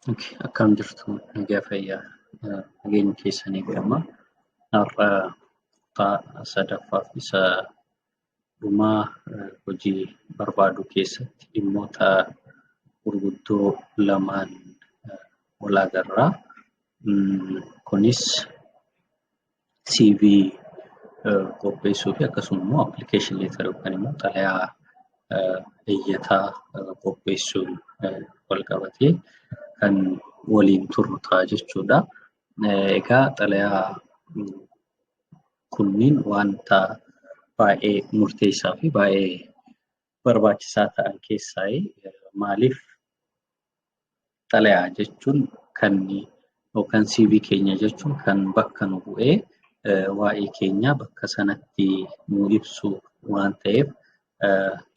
Akkam jirtu? Nagaa, fayyaa, nageenyi keessan eegama. Har'a kutaa sadaffaa fi isa dhumaa hojii barbaaduu keessatti dhimmoota gurguddoo lamaan wal agarra. Kunis CV qopheessuu fi akkasuma immoo application letter yookaan immoo xalayaa iyyataa qopheessuun wal qabatee kan waliin turru ta'a jechuudha. Egaa xalayaa kunniin wanta baay'ee murteessaa fi baay'ee barbaachisaa ta'an keessaa. Maaliif? Xalayaa jechuun kan yookaan CV keenya jechuun kan bakka nu bu'ee waa'ee keenya bakka sanatti nu ibsu waan ta'eef,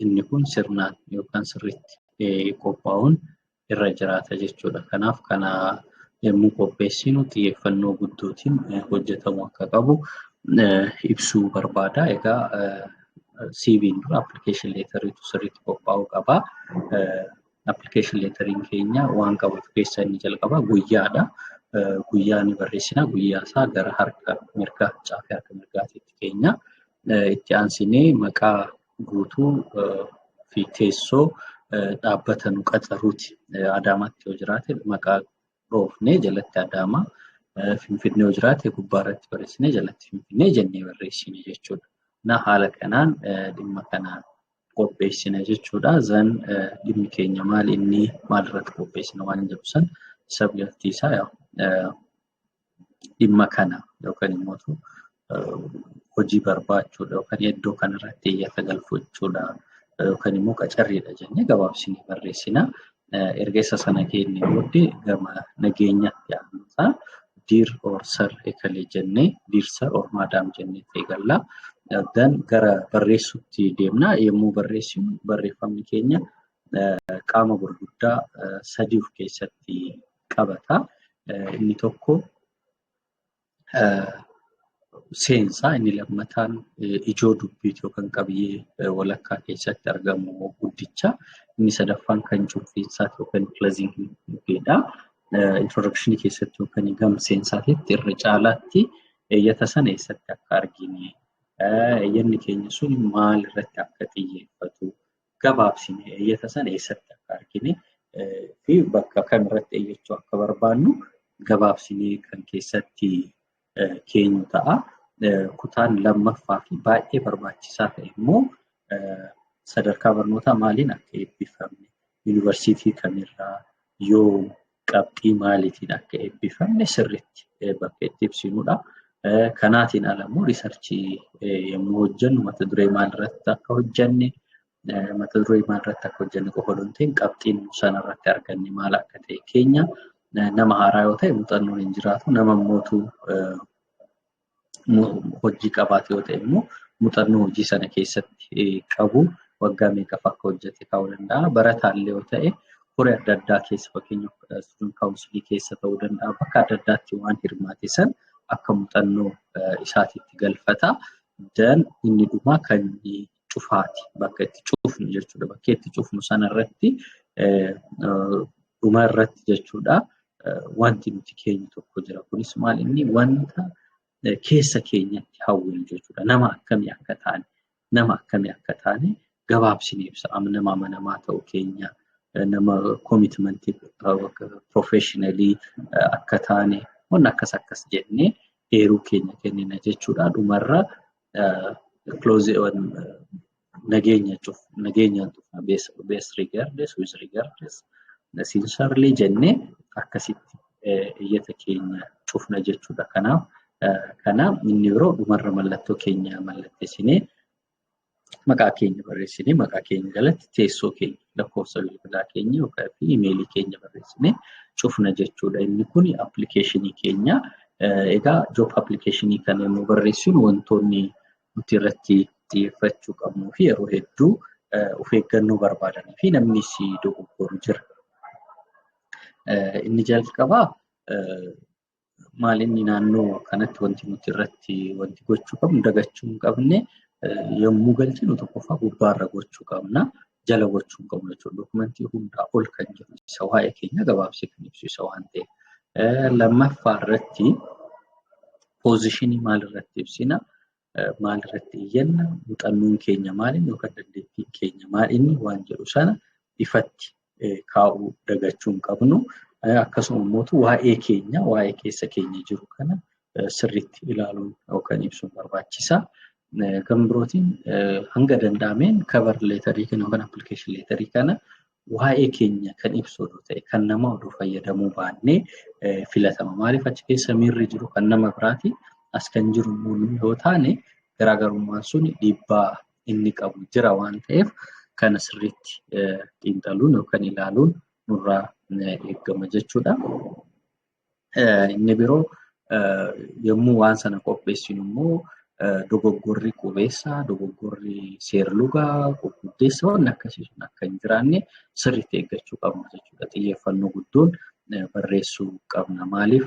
inni kun sirnaan yookaan sirriitti qophaa'uun irra jiraata jechuudha. Kanaaf kana yommuu qopheessinu xiyyeeffannoo guddootiin hojjetamuu akka qabu ibsuu barbaada. Egaa CV'n dura application letteriitu sirriitti qophaa'uu qaba. Application letteriin keenya waan qabatu keessaa inni jalqabaa guyyaadha. Guyyaa ni barreessina. Guyyaa isaa gara harka mirgaa, caafii harka mirgaatiitti keenya. Itti aansinee maqaa guutuu fi teessoo dhaabbata nu qaxaruuti. Adaamaatti yoo jiraate maqaa dhoofnee jalatti Adaamaa, Finfinnee yoo jiraate gubbaa irratti barreessinee jalatti Finfinnee jennee barreessine jechuudha. Na haala kanaan dhimma kana qopheessina jechuudha. Then dhimmi keenya maal inni, maal irratti qopheessina waan jedhu san subjectii isaa, dhimma kana yookaan immoo hojii barbaachuudha yookaan iddoo kanarratti iyyata galfachuudha yookaan immoo qacarriidha jennee gabaabsinee barreessina. Erga isa sana kennee booddee gama nageenyaatti aanuusaa "Dear or Sir" ekalee jennee, "Dear Sir or Madam" jennee eegalla. Then gara barreessuutti deemna. Yommuu barreessinu barreeffamni keenya qaama gurguddaa sadii of keessatti qabata. Inni tokko seensaa, inni lammataan ijoo dubbiiti yookaan qabiyyee walakkaa keessatti argamu guddicha. Inni sadaffaan kan cufiinsaati yookaan closingiidha. Introductionii keessatti yookaan gama seensaatitti irra caalaatti iyyata sana eessatti akka argine, iyyanni keenya sun maal irratti akka xiyyeeffatu, gabaabsine iyyata sana eessatti akka argine fi bakka kamirratti iyyachuu akka barbaannu gabaabsinee kan keessatti keenyu ta'a. Kutaan lammaffaa fi baay'ee barbaachisaa ta'e immoo sadarkaa barnootaa maaliin akka eebbifamne, yuunivarsiitii kamirraa, yoo qabxii maaliitiin akka eebbifamne sirriitti bakka itti ibsinudha. Kanaatiin ala immoo researchii yommuu hojjennu mata duree maalirratti akka hojjenne, mata duree maalirratti akka hojjenne qofa osoo hin ta'in qabxiin sanarratti arganne maal akka ta'e keenya. Nama haaraa yoo ta'e muuxannoon hin jiraatu, nama immootu hojii qabaate yoo ta'e immoo muuxannoo hojii sana keessatti qabu, waggaa meeqaaf akka hojjete kaa'uu danda'a. Barataallee yoo ta'e koree adda addaa keessa, fakkeenyaaf student councilii keessa ta'uu danda'a. Bakka adda addaatti waan hirmaate san akka muuxannoo isaatiitti galfata. Then inni dhumaa kan cufaati. Bakka itti cufnu jechuudha. Bakka itti cufnu sanarratti, dhuma irratti jechuudha. Wanti nuti keenyu tokko jira. Kunis maal inni? Wanta keessa keenyatti hawwinu jechuudha. Nama akkamii akka taane, nama akkamii akka taane gabaabsinee ibsa. Nama amanamaa ta'uu keenya, nama commitmentii, professionalii akka taane, wanna akkas akkas jennee eeruu keenya kennina jechuudha. Dhumarra close nageenya nageenyaan cufna, "Best regards, with regards, sincerely" jennee akkasitti iyyata keenya cufna jechuudha. Kanaaf kana inni biroo dhumarra mallattoo keenya mallatteessinee, maqaa keenya barreessinee, maqaa keenya jalatti teessoo keenya, lakkoofsa bilbilaa keenya yookaan imeelii keenya barreessinee cufna jechuudha. Inni kun applicationii keenya. Egaa job applicationii kana yommuu barreessinu wantoonni nuti irratti xiyyeeffachuu qabnuu fi yeroo hedduu of eeggannoo barbaadanii fi namni si dogoggoru jira. Inni jalqabaa maal inni? Naannoo kanatti wanti nuti irratti wanti gochuu qabnu, dagachuu hin qabne, yommuu galchinu tokkoffaa gubbaarra gochuu qabna. jala gochuu hin qabnu jechuudha. Dokumentii hundaa ol kan jiru isa waa'ee keenya gabaabsee kan ibsu isa waan ta'eef. Lammaffaa irratti positionii maalirratti ibsina? Maalirratti iyyanna? Muuxannoon keenya maali yookaan dandeettiin keenya maali waan jedhu sana ifatti kaa'uu dagachuu hin qabnu. Akkasuma immoo waa'ee keenya, waa'ee keessa keenya jiru kana sirriitti ilaaluun yookaan ibsuun barbaachisaa. Kan birootiin hanga danda'ameen cover letterii kana yookaan application letterii kana waa'ee keenya kan ibsu odoo ta'e, kan nama odoo fayyadamuu baannee filatama. Maaliif, achi keessa miirri jiru kan nama biraati. As kan jiru immoo yoo taane, garaagarummaan sun dhiibbaa inni qabu jira waan ta'eef, kana sirriitti xiinxaluun yookaan ilaaluun nurraa eegama jechuudha. Inni biroo, yommuu waan sana qopheessinu immoo dogoggorri qubeessaa, dogoggorri seerlugaa, gurguddeessa, waan akkasii sun akka hin jiraanne sirriitti eeggachuu qabna jechuudha. Xiyyeeffannoo guddoon barreessuu qabna. Maaliif,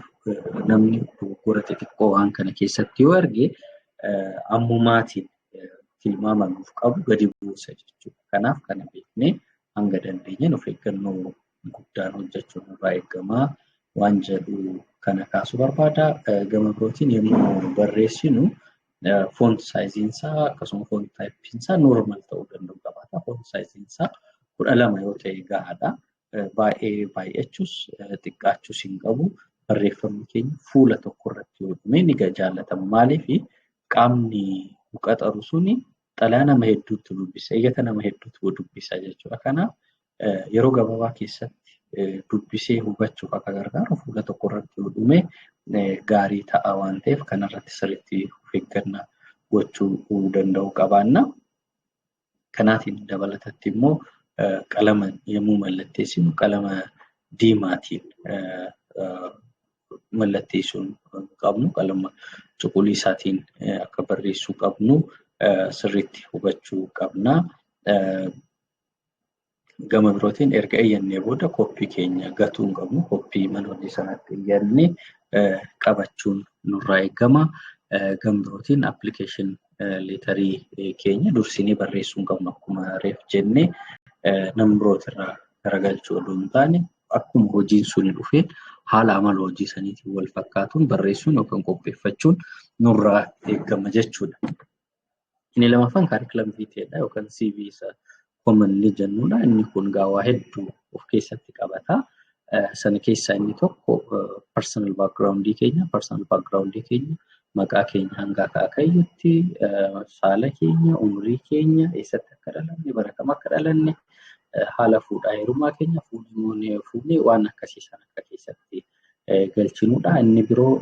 namni dogoggora xixiqqoo waan kana keessatti yoo arge, ammumaatiin tilmaama nuuf qabu gadi buusa jechuudha. Kanaaf kana beeknee hanga dandeenyeen of eeggannoo guddaan hojjechuun nurraa eegama waan jedhu kana kaasuu barbaada. Gama birootiin, yommuu barreessinu font sizeiin isaa akkasuma font typeiin isaa normal ta'uu danda'u qabaata. Font sizeiin isaa 12 yoo ta'e gahaadha. Baay'ee baay'achuus xiqqaachuus hin qabu. Barreeffamni keenya fuula tokko irratti yoo dhume ni jaallatama. Maaliif, qaamni nu qaxaru suni xalayaa nama hedduutti dubbisa. Iyyata nama hedduutu dubbisa jechuudha. Kanaaf yeroo gabaabaa keessatti dubbisee hubachuuf akka gargaaru fuula tokko irratti yoo dhume gaarii ta'a waan ta'eef, kanarratti sirriitti of eeggannaa gochuu danda'uu qabaanna. Kanaatiin dabalatatti immoo qalama yommuu mallatteessinu qalama diimaatiin mallatteessuu qabnu, qalama cuquliisaatiin akka barreessuu qabnu sirriitti hubachuu qabna. Gama birootiin, erga iyyannee booda kooppii keenya gatuu hin qabnu. Kooppii mana hojii sanatti iyyannee qabachuun nurraa eegama. Gama birootiin, application letterii keenya dursinee barreessuu hin qabnu. Akkuma reef jennee, nama birootirraa garagalchuu odoo hin taane, akkuma hojiin suni dhufeen haala amala hojii saniitiin wal fakkaatuun barreessuun yookaan qopheeffachuun nurraa eegama jechuudha. Inni lammaffaan curriculum vitaedha yookaan CV isa commonly jennudha. Inni kun gaawaa hedduu of keessatti qabata. Sana keessaa inni tokko personal background keenya, personal background keenya, maqaa keenya hanga akaakayyuutti, saala keenya, umurii keenya, eessatti akka dhalanne, bara kam akka dhalanne, haala fuudhaa heerumaa keenya, fuunee fuunee, waan akkasii sana akka keessatti galchinudha. Inni biroo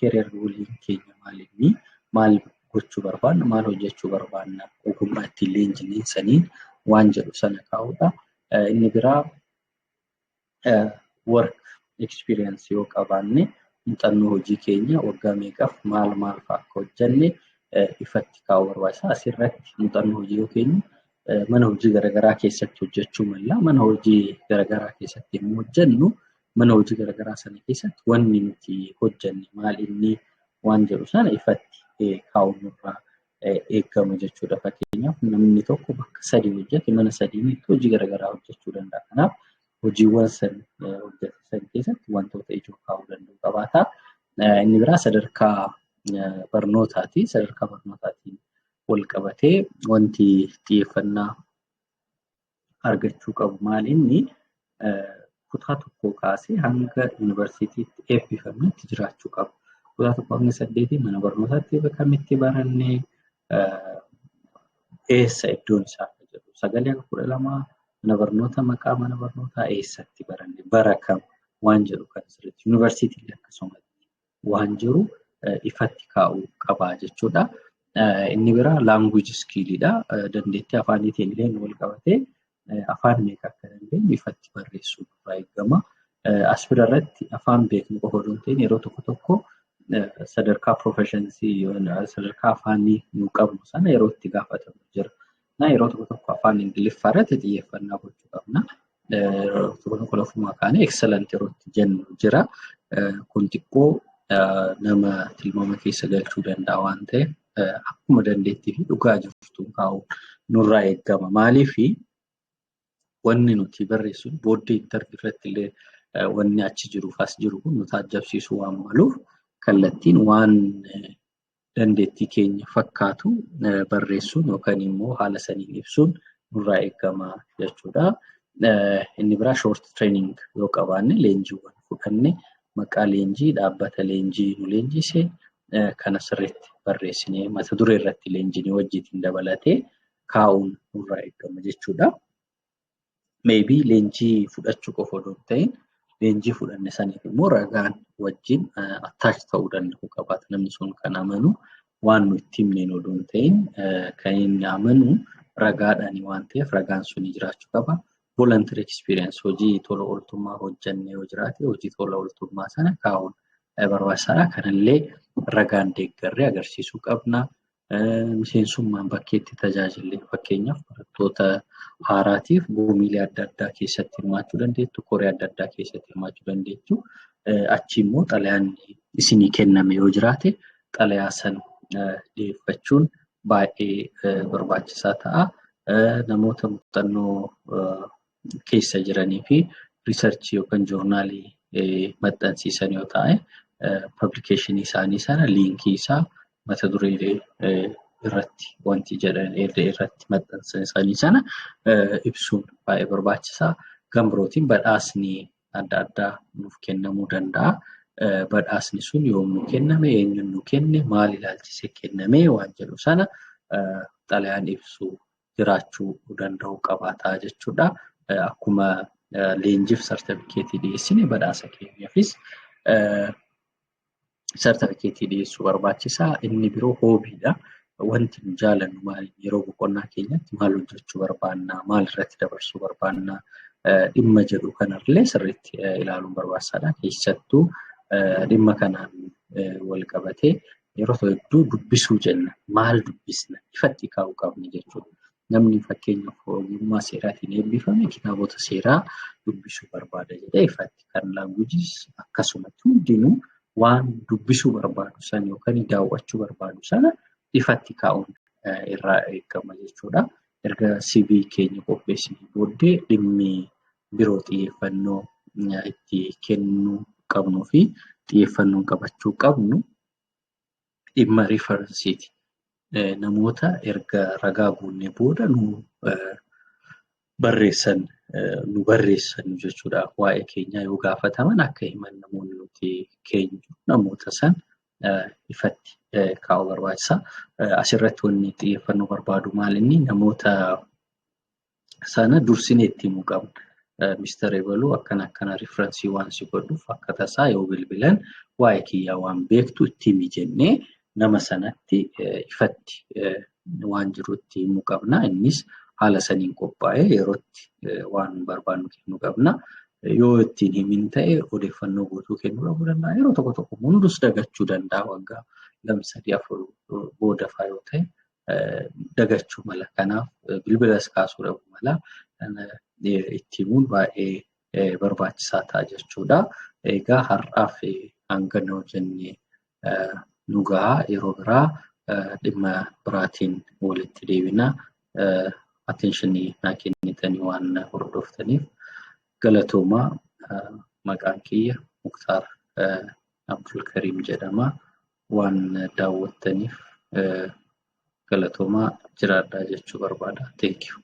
career goaliin keenya maal inni, maal gochuu barbaanna, maal hojjechuu barbaanna, ogummaa ittiin leenjineen saniin waan jedhu sana kaa'udha. Inni biraa work experience yoo qabaanne, muuxannoo hojii keenya waggaa meeqaaf maal maal fa'aa akka hojjenne ifatti kaa'uu barbaachisa. Asirratti muuxannoo hojii yoo keenyu mana hojii garaagaraa keessatti hojjechuu malla. Mana hojii garaagaraa keessatti yommuu hojjennu, mana hojii garaagaraa sana keessatti wanni nuti hojjenne maal inni waan jedhu sana ifatti kaa'uun nurraa eegama jechuudha. Fakkeenyaaf, namni tokko bakka sadii hojjete, mana sadiinitti hojii garaagaraa hojjechuu danda'a. Kanaaf hojiiwwan san hojjete san keessatti wantoota ijoo kaa'uu danda'u qabaata. Inni biraa sadarkaa barnootaati. Sadarkaa barnootaatiin wal qabatee wanti xiyyeeffannaa argachuu qabu maal inni, kutaa tokkoo kaasee hanga yuunivarsiitiitti eebbifamnetti jiraachuu qaba. Kutaa 1 hanga 8 mana barnootaatti kamitti barannee, eessa iddoon isaa akka jedhu, 9 hanga 12 mana barnoota, maqaa mana barnootaa, eessatti baranne, bara kam waan jedhu kan sirriitti, yuunivarsiitii akkasumatti waan jiru ifatti kaa'uu qabaa jechuudha. Inni biraa language skilliidha. Dandeettii afaaniitiin illee wal qabatee afaan meeqa akka dandeenyu ifatti barreessuu nurraa eegama. As bira irratti afaan beeknu qofa osoo hin ta'in, yeroo tokko tokko sadarkaa proficiency, sadarkaa afaanii nu qabnu sana yeroo itti gaafatamu jira. Yeroo tokko tokko afaan Ingiliffaa irratti xiyyeeffannaa gochuu qabna. Yeroo tokko tokko lafumaa kaanee excellent yeroo itti jennu jira. Kun xiqqoo nama tilmaama keessa galchuu danda'a waan ta'eef Akkuma dandeettii fi dhugaa jirtu kaa'uun nurraa eegama. Maaliifi wanni nuti barreessinu booddee interview irratti illee wanni achi jiruuf as jiru kun nu taajjabsiisuu waan maluuf, kallattiin waan dandeettii keenya fakkaatu barreessuun yookaan immoo haala saniin ibsuun nurraa eegama jechuudha. Inni biraa, short training yoo qabaanne, leenjiiwwan fudhanne, maqaa leenjii, dhaabbata leenjii nu leenjise kana sirriitti barreessinee, mata duree irratti leenjii wajjiitiin dabalatee kaa'uun nurraa eegama jechuudha. Maybe leenjii fudhachuu qofa odoo hin ta'in, leenjii fudhanne saniif immoo ragaan wajjin attach ta'uu danda'u qabaata. Namni sun kan amanu waan nu itti himneen odoo hin ta'in, kan inni amanu ragaadhaan waan ta'eef, ragaan suni jiraachuu qaba. Volunteer experience, hojii tola ooltummaa hojjenne yoo jiraate, hojii tola ooltummaa sana kaa'uun barbaachisaadha. Kanallee ragaan deeggarree agarsiisuu qabna. Miseensummaan bakkeetti tajaajille, fakkeenyaaf barattoota haaraatiif gumiilee adda addaa keessatti hirmaachuu dandeettu, koree adda addaa keessatti hirmaachuu dandeettu. Achi immoo xalayaan isinii kenname yoo jiraate, xalayaa sana dhiyeeffachuun baay'ee barbaachisaa ta'a. Namoota muuxannoo keessa jiranii fi research yookaan journal maxxansiisan yoo ta'e, publication isaanii sana, link isaa, mata duree irratti wanti jedhan irratti maxxansan isaanii sana ibsuun baay'ee barbaachisaa. Gama birootiin badhaasni adda addaa nuuf kennamuu danda'a. Badhaasni sun yoom nu kenname, eenyuun nu kenne, maal ilaalchisee kenname waan jedhu sana xalayaan ibsu jiraachuu danda'u qabaataa jechuudha. Akkuma leenjiif sartifikeetii dhiyeessine, badhaasa keenyaafis sartifikeetii dhiyeessuu barbaachisaa. Inni biroo hobbydha. Wanti nu jaalannu maali? Yeroo boqonnaa keenyatti maal hojjechuu barbaannaa? Maal irratti dabarsuu barbaannaa? Dhimma jedhu kanallee sirriitti ilaaluun barbaachisaadha. Keessattuu dhimma kanaan wal qabatee yeroo hedduu dubbisuu jenna. Maal dubbisna? Ifatti kaa'uu qabna jechuudha. Namni fakkeenyaaf ogummaa seeraatiin eebbifame kitaabota seeraa dubbisuu barbaada jedhee ifatti, kan languageis akkasumatti, hundinuu waan dubbisuu barbaadu sana yookaan daawwachuu barbaadu sana ifatti kaa'uun irraa eegama jechuudha. Erga CV keenya qopheessinee booddee, dhimmi biroo xiyyeeffannoo itti kennuu qabnuu fi xiyyeeffannoo qabachuu qabnu dhimma referenceiiti. Namoota erga ragaa guunnee booda nu barreessan nu barreessan jechuudha. Waa'ee keenyaa yoo gaafataman akka himan namoonni nuti keenyu, namoota san ifatti kaa'uu barbaachisa. Asirratti wanni xiyyeeffannoo barbaadu maal, inni namoota sana dursinee itti himuu qabna. Mister Ebaluu akkana akkana reference waan si godhuuf, akka tasaa yoo bilbilan waa'ee kiyyaa waan beektu itti himi jennee nama sanatti ifatti waan jiru itti himuu qabna. Innis haala saniin qophaa'ee yerootti waan barbaannu kennuu qabna. Yoo ittiin himin ta'e, odeeffannoo guutuu kennuu dhabuu danda'a. Yeroo tokko tokko hundus dagachuu danda'a. Waggaa 2, 3, 4 booda fa'aa yoo ta'e dagachuu mala. Kanaaf bilbilas kaasuu dhabuu mala. Itti himuun baay'ee barbaachisaa ta'a jechuudha. Egaa har'aaf hanga nu jennee nu gahaa. Yeroo biraa dhimma biraatiin walitti deebina. Attention naa kennitanii waan hordoftaniif galatoomaa. Maqaan kiyya Muktaar Abdulkariim jedhama. Waan daawwattaniif galatoomaa, jiraadhaa jechuu barbaada. Thank you.